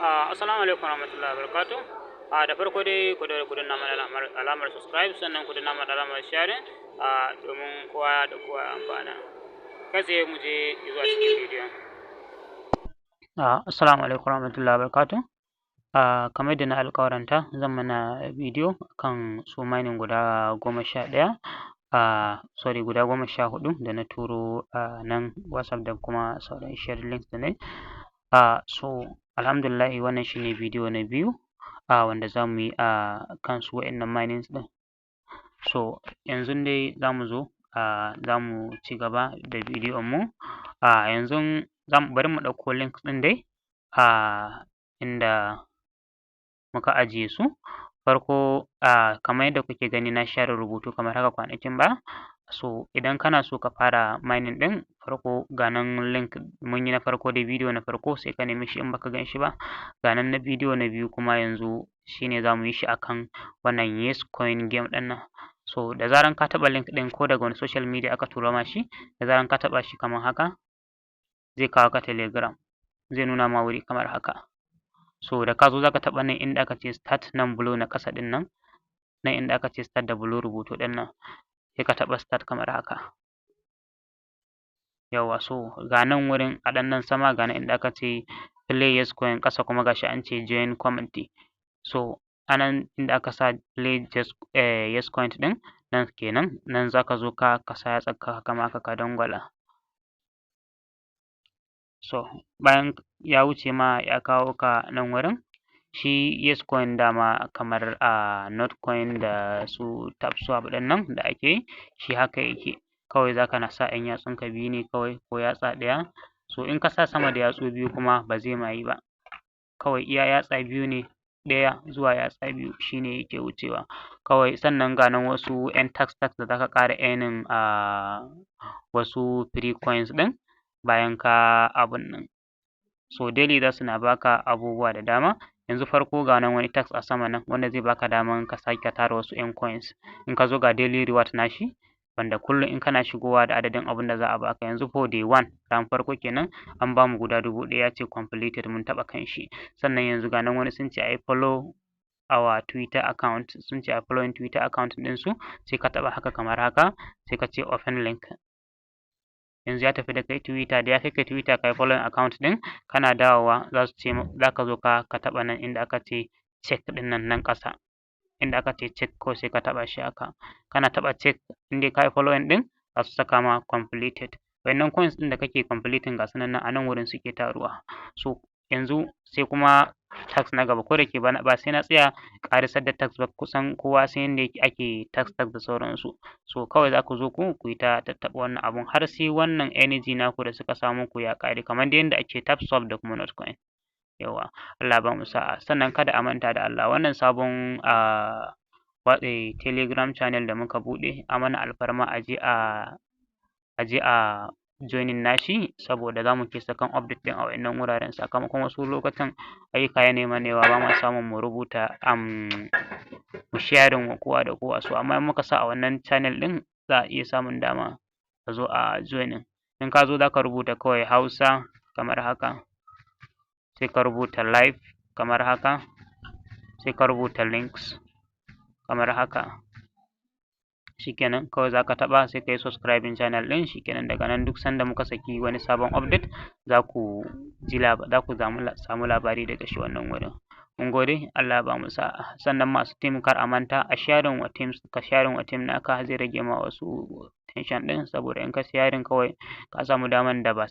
Assalamu alaikum warahmatullahi wabarakatuh. Da farko dai ku daure ku danna mana alamar subscribe, sannan ku danna mana alamar sharing domin kowa da kowa ya amfana. Kai tsaye mu je zuwa cikin bidiyon. Assalamu alaikum warahmatullahi wabarakatuh. Kamar yadda na alƙawaranta, zan mana bidiyo kan su mining guda 11, sorry, guda 14 da na turo a nan WhatsApp da kuma sauran sharing links da na yi. So alhamdulillahi, wannan shine bidiyo na biyu wanda za mu yi a kan su wa'innan minings ɗin. So yanzun dai za mu zo za mu ci gaba da bidiyon mu. Yanzun bari mu ɗauko link ɗin dai inda muka ajiye su. Farko, kamar yadda kuke gani, na share rubutu kamar haka kwanakin baya. So idan kana so ka fara mining ɗin, farko ga nan link mun yi na farko dai, bidiyo na farko, sai ka neme shi in baka gan shi ba. Ga nan na bidiyo na biyu kuma, yanzu shine za mu yi shi akan wannan Yes Coin game ɗin nan. So da zaran ka taɓa link ɗin, ko daga wani social media aka turo ma shi, da zaran ka taɓa shi kamar haka, zai kawo ka Telegram, zai nuna ma wuri kamar haka. So da ka zo, zaka taɓa nan inda aka ce "start", nan blue na ƙasa ɗin nan, nan inda aka ce "start" da blue rubutu ɗin nan, sai ka taɓa "start" kamar haka. Yawwa, so ga nan wurin a ɗan nan sama, ga nan inda aka ce "play Yes Coin", ƙasa kuma gashi an ce "join community". So a nan inda aka sa "play just Yes Coin" ɗin nan kenan, nan zaka zo ka sa yatsarka kamar haka, ka dangwala. So bayan ya wuce ma, ya kawo ka nan wurin. Shi Yes Coin dama kamar a Notcoin da su TapSwap ɗin nan da ake yi, shi haka yake. Kawai zaka na sa ‘yan yatsunka biyu ne kawai ko yatsa ɗaya. So in ka sa sama da yatsu biyu kuma, ba zai ma yi ba. Kawai iya yatsa biyu ne, ɗaya zuwa yatsa biyu shine yake wucewa kawai. Sannan ga nan wasu ‘yan task task da zaka ƙara earning wasu free coins ɗin bayan ka abun nan. So daily za su na baka abubuwa da dama. Yanzu farko ga nan wani task a sama nan wanda zai baka daman ka sake tara wasu ‘yan coins. In ka zo, ga daily reward nashi, wanda kullum in kana shigowa da adadin abun da za a baka. Yanzu for day one, ran farko kenan, an bamu guda 1000, ya ce completed, mun taɓa kan shi. Sannan yanzu ga nan wani sun ce ayi follow our Twitter account, sun ce a following Twitter account ɗinsu. Sai ka taɓa haka kamar haka, sai ka ce "open link". Yanzu ya tafi da kai Twitter. Da ya kai ka Twitter, kai following account ɗin, kana dawowa za su ce za ka zo ka taɓa nan inda aka ce "check" ɗin nan, nan ƙasa inda aka ce "check". Ko sai ka taɓa shi haka. Kana taɓa "check", in dai ka yi following ɗin, za su saka ma completed. Wa'innan coins ɗin da kake completing, ga su nan a nan wurin suke taruwa. So yanzu sai kuma task na gaba. Ko da ke ba sai na tsaya ƙarisar da task ba, kusan kowa sai yanda ake task task da sauransu. So kawai za ku zo ku yi ta tattaɓa wannan abun har sai wannan energy naku da suka sa muku ya ƙare, kamar dai yanda ake TapSwap da kuma Notcoin. Yawwa, Allah ba mu sa'a. Sannan kada a manta da Allah, wannan sabon Telegram channel da muka buɗe, a mana alfarma a je a joining nashi, saboda za mu ke sakan update ɗin a wa'innan wuraren, sakamakon wasu lokutan ayyuka ya mana yawa, ba ma samun mu rubuta mu sharing wa kowa da kowa. So amma in muka sa a wannan channel ɗin, za a iya samun dama a zo a joining. In ka zo, za ka rubuta kawai Hausa kamar haka, sai ka rubuta live kamar haka, sai ka rubuta links kamar haka. Shikenan, kawai za ka taɓa, sai ka yi subscribing channel ɗin. Shikenan, daga nan duk sanda muka saki wani sabon update, za ku samu labari daga shi wannan wurin. Mun gode, Allah ya bamu sa'a. Sannan masu team, kar a manta a sharing wa teams. Ka sharing wa team naka, zai rage ma wasu tension ɗin, saboda in ka sharing, kawai ka samu daman da ba sai